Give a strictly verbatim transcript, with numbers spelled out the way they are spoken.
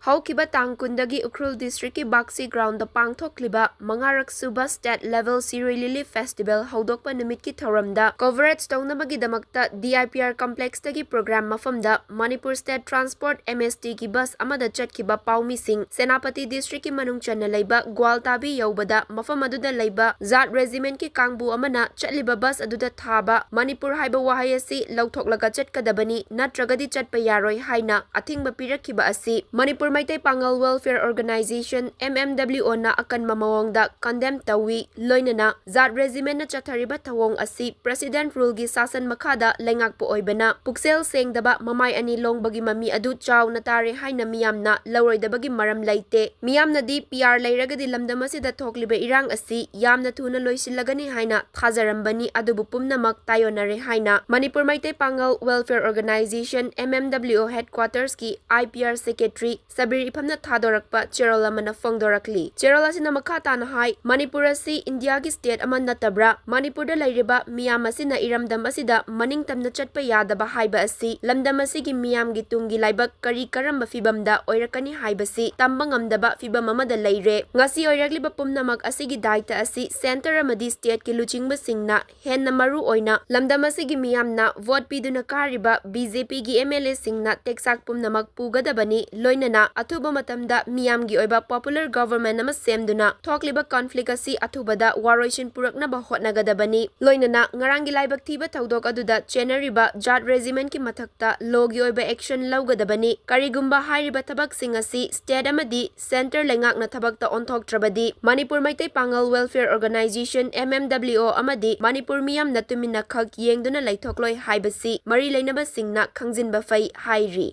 ꯍꯧꯈꯤꯕ ꯇꯥꯡ ꯀꯨꯟꯗꯒꯤ ꯎꯈ꯭ꯔꯨꯜ district ꯀꯤ ꯕꯥꯒꯁꯤ ground ꯗ ꯄꯥꯡꯊꯣꯛꯂꯤꯕ ꯃꯉꯥꯔꯛ ꯁꯨꯕ state level ꯁꯤꯔꯣꯏ lily festival ꯍꯧꯗꯣꯛꯄ ꯅꯨꯃꯤꯠꯀꯤ ꯊꯧꯔꯝꯗ coverage ꯇꯧꯅꯕꯒꯤꯗꯃꯛꯇ D I P R complex ꯇꯒꯤ program ꯃꯐꯝꯗ Manipur State Transport M S T ꯒꯤ bus ꯑꯃꯗ ꯆꯠꯈꯤꯕ ꯄꯥꯎꯃꯤꯁꯤꯡ ꯁꯦꯅꯥꯄꯇꯤ district ꯀꯤ ꯃꯅꯨꯡ ꯆꯟꯅ ꯂꯩꯕ ꯒ꯭ꯋꯥꯜꯇꯥꯕꯤ ꯌꯧꯕꯗ ꯃꯐꯝ ꯑꯗꯨꯗ ꯂꯩꯕ ꯖꯥꯠ regiment ꯀꯤ ꯀꯥꯡꯕꯨ ꯑꯃꯅ ꯆꯠꯂꯤꯕ bus ꯑꯗꯨꯗ ꯊꯥꯕ ꯃꯅꯤꯄꯨꯔ ꯍꯥꯏꯕ ꯋꯥꯍꯩ ꯑꯁꯤ ꯂꯧꯊꯣꯛꯂꯒ ꯆꯠꯀꯗꯕꯅꯤ, ꯅꯠꯇ꯭ꯔꯒꯗꯤ ꯆꯠꯄ ꯌꯥꯔꯣꯏ ꯍꯥꯏꯅ ꯑꯊꯤꯡꯕ ꯄꯤꯔꯛꯈꯤꯕ ꯑꯁꯤ ꯃꯅꯤꯄꯨꯔ ꯃꯩꯇꯩ ꯄꯥꯉꯜ Welfare Organisation, M M W O ꯅ ꯑꯀꯟꯕ ꯃꯑꯣꯡꯗ condemn ꯇꯧꯏ꯫ ꯂꯣꯏꯅꯅ ꯖꯥꯠ regiment ꯅ ꯆꯠꯊꯔꯤꯕ ꯊꯧꯑꯣꯡ ꯑꯁꯤ President Rule ꯒꯤ ꯁꯥꯁꯟ ꯃꯈꯥꯗ ꯂꯩꯉꯥꯛꯄ ꯑꯣꯏꯕꯅ ꯄꯨꯛꯆꯦꯜ ꯁꯦꯡꯗꯕ, ꯃꯃꯥꯏ ꯑꯅꯤ ꯂꯣꯡꯕꯒꯤ ꯃꯃꯤ ꯑꯗꯨ ꯆꯥꯎꯅ ꯇꯥꯔꯦ ꯍꯥꯏꯅ ꯃꯤꯌꯥꯝꯅ ꯂꯧꯔꯣꯏꯗꯕꯒꯤ ꯃꯔꯝ ꯂꯩꯇꯦ꯫ ꯃꯤꯌꯥꯝꯅꯗꯤ P R ꯂꯩꯔꯒꯗꯤ ꯂꯝꯗꯝ ꯑꯁꯤꯗ ꯊꯣꯛꯂꯤꯕ ꯏꯔꯥꯡ ꯑꯁꯤ ꯌꯥꯝꯅ ꯊꯨꯅ ꯂꯣꯏꯁꯤꯜꯂꯒꯅꯤ ꯍꯥꯏꯅ ꯊꯥꯖꯔꯝꯕꯅꯤ, ꯑꯗꯨꯕꯨ ꯄꯨꯝꯅꯃꯛ ꯇꯥꯏꯑꯣꯟꯅꯔꯦ ꯍꯥꯏꯅ ꯃꯅꯤꯄꯨꯔ ꯃꯩꯇꯩ ꯄꯥꯉꯜ Welfare Organisation, M M W O headquarters ꯀꯤ I P R secretary Sabir ꯏꯐꯝꯅ ꯊꯥꯗꯣꯔꯛꯄ ꯆꯦꯔꯣꯜ ꯑꯃꯅ ꯐꯣꯡꯗꯣꯔꯛꯂꯤ꯫ ꯆꯦꯔꯣꯜ ꯑꯁꯤꯅ ꯃꯈꯥ ꯇꯥꯅ ꯍꯥꯏ, ꯃꯅꯤꯄꯨꯔ ꯑꯁꯤ ꯏꯟꯗꯤꯌꯥꯒꯤ state ꯑꯃ ꯅꯠꯇꯕ꯭ꯔꯥ? ꯃꯅꯤꯄꯨꯔꯗ ꯂꯩꯔꯤꯕ ꯃꯤꯌꯥꯝ ꯑꯁꯤꯅ ꯏꯔꯝꯗꯝ ꯑꯁꯤꯗ ꯃꯅꯤꯡ ꯇꯝꯅ ꯆꯠꯄ ꯌꯥꯗꯕ ꯍꯥꯏꯕ ꯑꯁꯤ ꯂꯝꯗꯝ ꯑꯁꯤꯒꯤ ꯃꯤꯌꯥꯝꯒꯤ ꯇꯨꯡꯒꯤ ꯂꯥꯏꯕꯛ ꯀꯔꯤ ꯀꯔꯝꯕ ꯐꯤꯕꯝꯗ ꯑꯣꯏꯔꯛꯀꯅꯤ ꯍꯥꯏꯕꯁꯤ ꯇꯝꯕ ꯉꯝꯗꯕ ꯐꯤꯕꯝ ꯑꯃꯗ ꯂꯩꯔꯦ꯫ ꯉꯁꯤ ꯑꯣꯏꯔꯛꯂꯤꯕ ꯄꯨꯝꯅꯃꯛ ꯑꯁꯤꯒꯤ ꯗꯥꯏꯇ ꯑꯁꯤ centre ꯑꯃꯗꯤ state ꯀꯤ ꯂꯨꯆꯤꯡꯕꯁꯤꯡꯅ ꯍꯦꯟꯅ ꯃꯔꯨ ꯑꯣꯏꯅ ꯂꯝꯗꯝ ꯑꯁꯤꯒꯤ ꯃꯤꯌꯥꯝꯅ vote ꯄꯤꯗꯨꯅ ꯀꯥꯔꯤꯕ B J P ꯒꯤ M L A ꯁꯤꯡꯅ ꯇꯦꯛꯆꯥꯛ ꯄꯨꯝꯅꯃꯛ ꯄꯨꯒꯗꯕꯅꯤ, ꯂꯣꯏꯅꯅ ꯑꯊꯨꯕ ꯃꯇꯝꯗ ꯃꯤꯌꯥꯝꯒꯤ ꯑꯣꯏꯕ popular government ꯑꯃ ꯁꯦꯝꯗꯨꯅ ꯊꯣꯛꯂꯤꯕ conflict ꯑꯁꯤ ꯑꯊꯨꯕꯗ ꯋꯥꯔꯣꯏꯁꯤꯟ ꯄꯨꯔꯛꯅꯕ ꯍꯣꯠꯅꯒꯗꯕꯅꯤ꯫ ꯂꯣꯏꯅꯅ ꯉꯔꯥꯡꯒꯤ ꯂꯥꯏꯕꯛ ꯊꯤꯕ ꯊꯧꯗꯣꯛ ꯑꯗꯨꯗ ꯆꯦꯟꯅꯔꯤꯕ ꯖꯥꯠ regiment ꯀꯤ ꯃꯊꯛꯇ law ꯒꯤ ꯑꯣꯏꯕ action ꯂꯧꯒꯗꯕꯅꯤ꯫ ꯀꯔꯤꯒꯨꯝꯕ ꯍꯥꯏꯔꯤꯕ ꯊꯕꯛꯁꯤꯡ ꯑꯁꯤ state ꯑꯃꯗꯤ centre ꯂꯩꯉꯥꯛꯅ ꯊꯕꯛꯇ ꯑꯣꯟꯊꯣꯛꯇ꯭ꯔꯕꯗꯤ ꯃꯅꯤꯄꯨꯔ ꯃꯩꯇꯩ ꯄꯥꯉꯜ Welfare Organisation, M M W O ꯑꯃꯗꯤ ꯃꯅꯤꯄꯨꯔ ꯃꯤꯌꯥꯝꯅ ꯇꯨꯃꯤꯟꯅ ꯈꯛ ꯌꯦꯡꯗꯨꯅ ꯂꯩꯊꯣꯛꯂꯣꯏ ꯍꯥꯏꯕꯁꯤ ꯃꯔꯤ ꯂꯩꯅꯕꯁꯤꯡꯅ ꯈꯪꯖꯤꯟꯕ ꯐꯩ ꯍꯥꯏꯔꯤ꯫